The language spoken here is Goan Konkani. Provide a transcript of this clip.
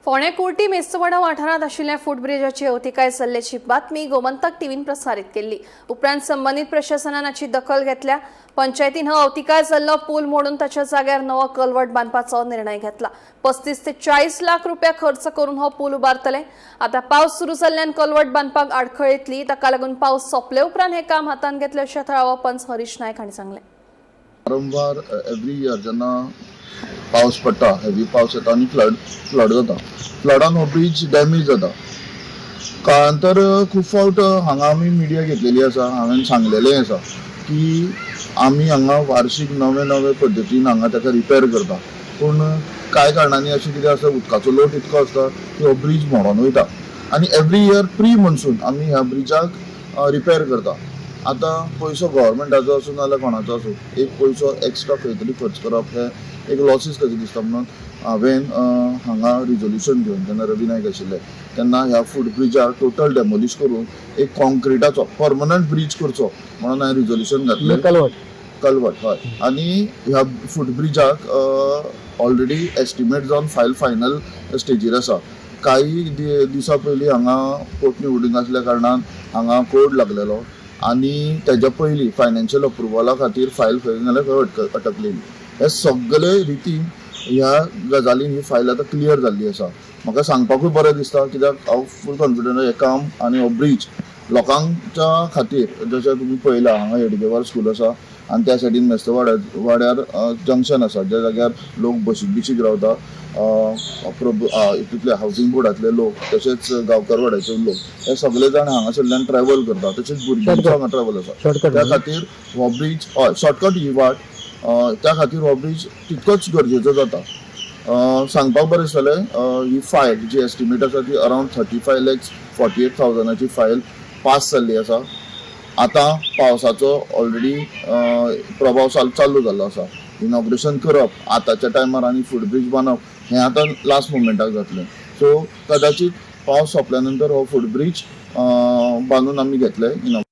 फोंडें कुर्टी मेस्तवाडा वाठारांत आशिल्ल्या फुटब्रिजाची अवतिकाय जाल्ल्याची बातमी गोमंतक टीव्हीन प्रसारीत केल्ली. उपरांत संबंदीत प्रशासनान हाची दखल घेतल्या. पंचायतीन हो अवतिकाय जाल्लो पूल मोडून ताच्या जाग्यार नवो कलवट बांदपाचो निर्णय घेतला. 35 ते 40 लाख रुपया खर्च करून हो पूल उबारतले. आता पावस सुरू जाल्ल्यान कलवट बांदपाक आडखळ येतली. ताका लागून पावस सोंपले उपरांत हें काम हातांत घेतलें, अशें थळावो पंच हरीश नायक हांणी सांगलें. वारंवार एवरी इयर जेन्ना पावस पडटा, हेवी पावस येता आनी फ्लड जाता, फ्लडान हो ब्रीज डॅमेज जाता. काळांतर खूब फावट हांगा आमी मिडिया घेतलेली आसा. हांवें सांगलेलें आसा की आमी हांगा वार्षीक नवे नवे पद्दतीन हांगा ताका रिपेर करता, पूण कांय कारणांनी अशें कितें आसा, उदकाचो लोट इतको आसता की हो ब्रीज मोडोन वयता आनी एवरी इयर प्री मॉन्सून आमी ह्या ब्रिजाक रिपेर करता. आतां पयसो गव्हर्मेंटाचो आसूं नाजाल्यार कोणाचो आसूं, एक पयसो एक्स्ट्रा खंय तरी खर्च करप हें एक लॉसीस कशें दिसता. म्हणून हांवें हांगा रिजोल्युशन घेवन, जेन्ना रवी नायक आशिल्ले तेन्ना, ह्या फूट ब्रिजार टोटल डेमोलिश करून एक कॉन्क्रिटाचो परमनंट ब्रीज करचो म्हणून हांवें रिजोल्युशन घातलें. कलवट. कलवट, हय. आनी ह्या फूट ब्रिजाक ऑलरेडी एस्टिमेट जावन फायल फायनल स्टेजीर आसा. काही दिसां पयलीं हांगा पोटनिवडणूक आसल्या कारणान हांगा कोड लागलेलो आनी तेज्या पयलीं फायनान्शियल अप्रुवला खातीर फायल खंय नाल्यार खंय अटकलेली. हे सगळे रितीन ह्या गजालीन ही फायल आतां क्लियर जाल्ली आसा. म्हाका सांगपाकूय बरें दिसता, कित्याक हांव फूल कॉन्फिडंट हें काम आनी हो ब्रीज लोकांच्या खातीर. जशें तुमी पळयलां, हांगा हेडगेवार स्कूल आसा आनी त्या सायडीन मेस्तवाड्यार वाड्यार जंक्शन आसा, ज्या जाग्यार लोक बशीक बिशीक रावता. प्रभू हितूंतले हावजींग बोर्डांतले लोक, तशेंच गांवकार वाड्याचे लोक, हे सगळे जाण हांगासरल्यान ट्रॅव्हल करता. तशेंच भुरग्यांचो हांगा ट्रॅव्हल आसा. शॉर्टकट. त्या खातीर हो ब्रीज, हय, शॉर्टकट ही वाट. त्या खातीर हो ब्रीज तितकोच गरजेचो जाता. सांगपाक बरें दिसतलें, ही फायल जी एस्टिमेट आसा ती अरावंड 35,48,000ची फायल पास जाल्ली आसा. आतां पावसाचो ऑलरेडी प्रभाव चालू जाल्लो आसा. इनॉग्रेशन करप आतांच्या टायमार आनी फूट ब्रीज बांदप हें आतां लास्ट मोमेंटाक जातलें. सो कदाचीत पावस सोंपल्या नंतर हो फूट ब्रीज बांदून आमी घेतले.